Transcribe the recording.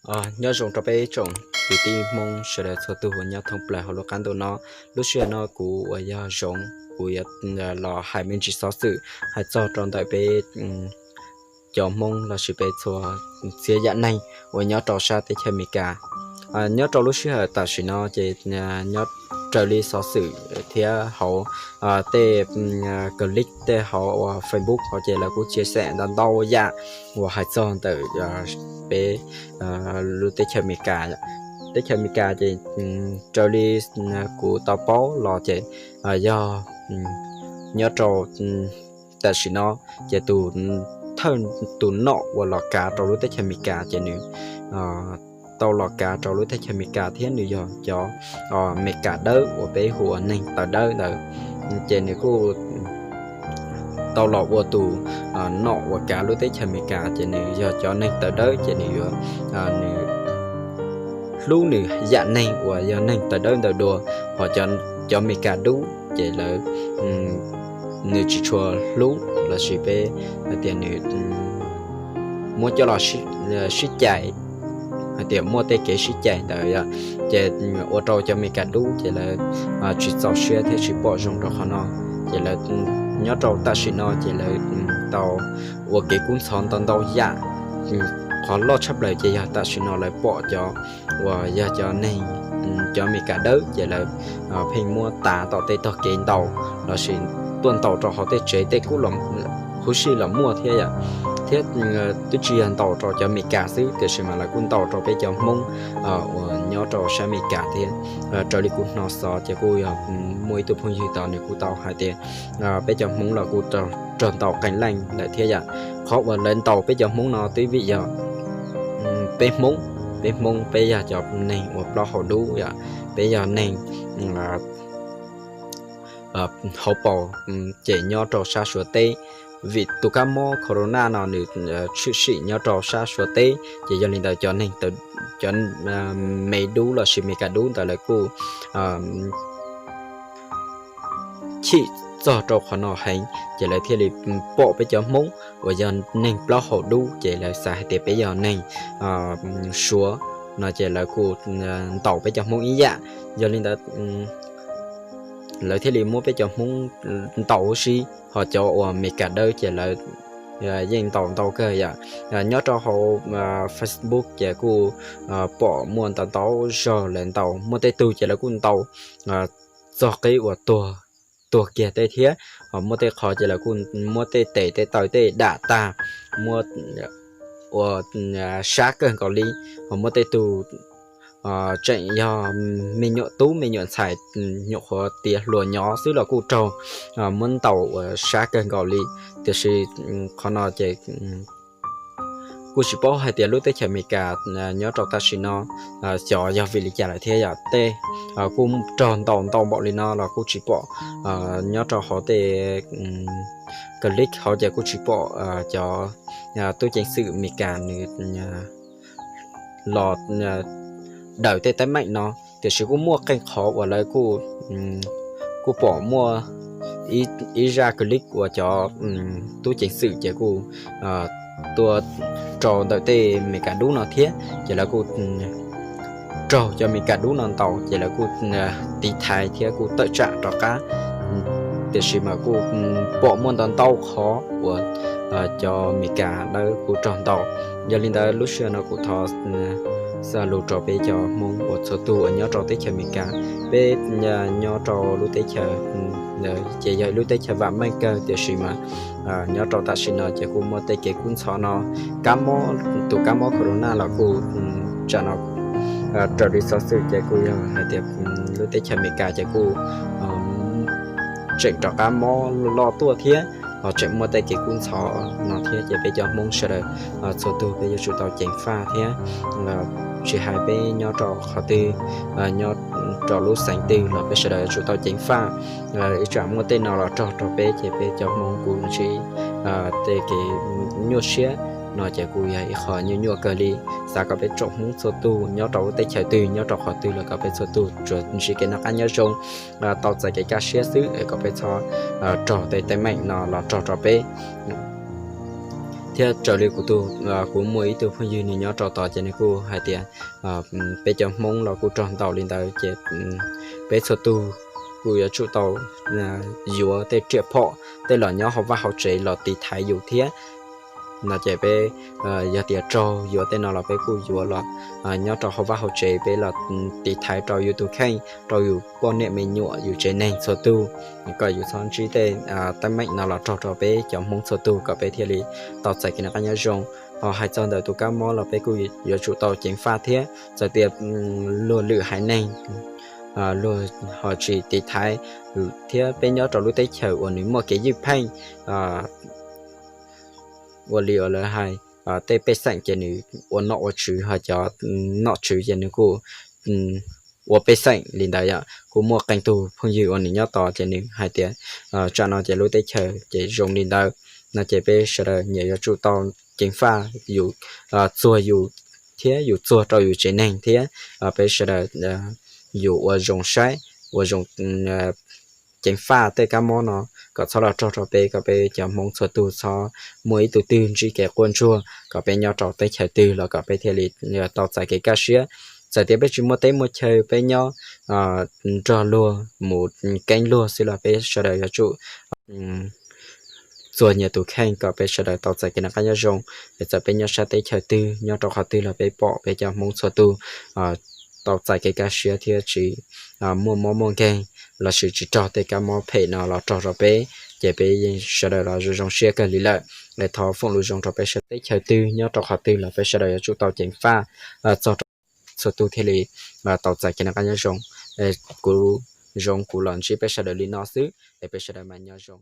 Nyob zoo rau peb tsoom kwv tij Hmoob sawv daws txhua tus uas nyob thoob plaws hauv lub qab ntuj no. Lub sij hawm no kuv uas yog Zoov, kuv yuav los hais me ntsis xov xwm hais txog rau ntawm peb cov Hmoob lossis peb txhua txhiab yam neeg uas nyob rau sab teb chaws Amelikas. Nyob rau lub sij hawm tam sim no ces nyob raws li xov xwm thiab hauv tej clip tej hauv uas Facebook hauv ces lawv kuj tshaj tawm ntau ntau yam uas hais txog ntawm peb lub teb chaws Amelikas. Teb chaws Amelikas ces raws li kuv tau paub los ces yog nyob rau tam sim no ces tus thawj tus nom uas los kav rau lub teb chaws Amelikas ces nws tau los kav rau lub teb chaws Amelikas thiab nws yog cov Amelikas dawb uas peb hu ua neeg tawv dawb ntawd. Ces nws kuj tau los ua tus nom uas kav lub teb chaws Amelikas ces nws yog cov neeg tawv dawb ces nws yuav nws hlub nws yam neeg uas yog neeg tawv dawb ntawd dua, ho cov Amelikas dub ces lawv nws tsis tshua hlub lossis peb hais tias nws muab coj los sib cais, hais tias muaj tej kev sib cais ntawd yom, ces ua rau cov Amelikas dub ces lawv tsis txaus siab thiab tsis pom zoo rau qhov no. Ces lawv nyob rau tam sim no ces lawv tau ua kev kub ntxhov ntau ntau yam. Qhov loj tshaj plaws ces yog tam sim no lawv pom cov uas yog cov neeg, cov Amelikas dawb ces lawv pheej muab tav tom tej tog kev ntaus lossis tuaj ntaus rau hauv tej tsev tej kub huv si los muaj thiab yom. Thiab twb tsis yog ntaus rau cov Amelikas xwb tiam sis mas lawv kuj ntaus rau peb cov Hmoob uas nyob rau sab Amelikas thiab. Raws li kuv hnov xov ces kuj yog muaj ib tug phooj ywg tod nws kuj tau hais tias peb cov Hmoob los kuj raug ntaus qee leej lawm thiab yom. Qhov uas lawv ntaus peb cov Hmoob no twb vim yog peb Hmoob, peb Hmoob peb yog cov neeg uas plaub hau dub yom, peb yog neeg hauv paus ces nyob rau sab Suav teb. Vim tus kab mob corona no nws tshwm sim nyob rau sab Suav teb ces yog li ntawd cov neeg, cov me dub lossis Amelikas dub ntawd lawv kuj chim txog rau qhov no heev ces lawv thiaj li pom peb cov Hmoob uas yog neeg plaub hau dub ces lawv xav hais tias peb yog neeg Suav no ces lawv kuj ntaus peb cov Hmoob ib yam. Yog li ntawd lawv thiaj li muab peb cov Hmoob ntaus huv si, ho cov uas Amelikas dawb ces lawv yeej ntaus ntau kawg yom. Nyob rau hauv Facebook ces kuj pom muaj ntau ntau zaug lawv ntaus, muaj tej tug ces lawv kuj ntaus txog qib uas tuag, tuag kiag tej thiab, ho muaj tej qhov ces lawv kuj muab tej tes tej taw tej dam tag, muab ua sab kawg nkaus li, ho muaj tej tug tseem yog me nyuam tub me nyuam ntxhais nyuam qhuav tiav hluas nyob xwb los kuj raug muab ntaus uas sab kawg nkaus li. Tiam sis qhov no ces kuj tsis paub hais tias lub teb chaws Amelikas nyob rau tam sim no xyov yog vim li cas lawm thiab yom, tej kuj raug ntaus ntau npaum li no los kuj tsis pom. Nyob rau hauv tej clip hauv ces kuj tsis pom cov tub ceev xwm Amelikas nws los daws tej teeb meem no, tiam sis kuj muaj qee qhov uas lawv kuj pom muaj ib zaj clip uas cov tub ceev xwm ces kuj tuaj rau ntawm tej Amelikas dub no thiab ces lawv kuj raug cov Amelikas dub no ntaus ces lawv kuj tiv thaiv thiab kuj tawm tsam rov qab. Tiam sis mas kuj pom muaj ntau ntau qhov uas cov Amelikas dawb kuj raug ntaus. Yog li ntawd lub sij hawm no kuv thov xa lus rau peb cov Hmoob uas txhua tus uas nyob rau teb chaws Amelikas. Peb nyob rau lub teb chaws ces yog lub teb chaws vam meej kawg tiam sis mas nyob rau tam sim no ces kuj muaj tej kev kub ntxhov no, kab mob, tus kab mob corona los kuj tsam no raws li xov xwm ces kuj yog hais tias lub teb chaws Amelikas ces kuj tseem rov qab mob loj tuaj thiab, ho tseem muaj tej kev kub ntxhov no thiab ces peb cov Hmoob sawv daws txhua tus peb yuav tsum tau ceev faj thiab tsis hais peb nyob rau qhov twg, nyob rau lub xeev twg los peb sawv daws yuav tsum tau ceev faj. Ib tsam muaj tej no los raug rau peb ces peb cov Hmoob kuj ntsib tej kev nyuaj siab no ces kuj yog ib qho nyuaj nyuaj kawg li. Xav kom peb tsoom Hmoob txhua tus nyob rau lub teb chaws twg nyob rau qhov twg los kom peb txhua tus tsuas ntsib kev noj qab nyob zoo, tau txais kev kaj siab xwb es kom peb txhob raug tej teeb meem no los raug rau peb. Thiab raws li kuv tug, kuv muaj ib tug phooj ywg nws nyob rau tod ces nws kuj hais tias peb cov Hmoob los kuj raug ntaus li ntawd ces peb txhua tug kuj yuav tsum tau yuav tej riam phom tej los nyob hauv vaj hauv tsev los tiv thaiv yus thiab no ces peb yog tias raug yuav tej no los peb kuj yuav los nyob rau hauv vaj hauv tsev peb los tiv thaiv rau yus tus kheej, rau yus poj niam me nyuam, yus tsev neeg txhua tug, kom yus txhob ntsib tej teeb meem no los raug rau peb cov Hmoob txhua tug kom peb thiaj li tau txais kev noj qab nyob zoo. Ho hais txog ntawm tus kab mob los peb kuj yuav tsum tau ceev faj thiab. Txawm tias luag lwm haiv neeg luag ho tsis tiv thaiv thiab peb nyob rau lub teb chaws uas nws muaj kev ywj pheej, ua li uas lawv hais, tej pej xeem ces nws ua nom ua tswv, ho cov nom tswv ces nws kuj ua pej xeem li ntawd yom. Kuj muaj qee tug phooj ywg uas nws nyob tod ces nws hais tias tsam no ces lub teb chaws ces zoo li ntawd no ces peb sawv daws nyias yuav tsum tau ceev faj yus, txuag yus thiab yus txuag rau yus tsev neeg thiab peb sawv daws yus ua zoo saib, ua zoo ceev faj tej kab mob no kom txhob los raug rau peb, kom peb cov Hmoob txhua tug txhob muaj ib tug twg ntsib kev quaj ntsuag, kom peb nyob rau teb chaws twg los kom peb thiaj li tau txais kev kaj siab. Txawm tias peb tsis muaj teb muaj chaw, peb nyob nrog luag mus keeb luag xwb los peb sawv daws yuav tsum txuag nyias tus kheej kom peb sawv daws tau txais kev noj qab nyob zoo. Es txawm peb nyob sab teb chaws twg nyob rau qhov twg los peb pom peb cov Hmoob txhua tug tau txais kev kaj siab thiab tsis muaj mob muaj nkeeg lossis tsis raug tej kab mob phem no los raug rau peb, ces peb yeej sawv daws los zoo zoo siab kawg li lawm. Es thov foom lus zoo rau peb sawv daws teb chaws twg nyob rau qhov twg los peb sawv daws yuav tsum tau ceev faj txog rau txhua tug thiaj li tau txais kev noj qab nyob zoo. Kuv zoo kuv los ntsib peb sawv daws li no xwb es peb sawv daws mas nyob zoo.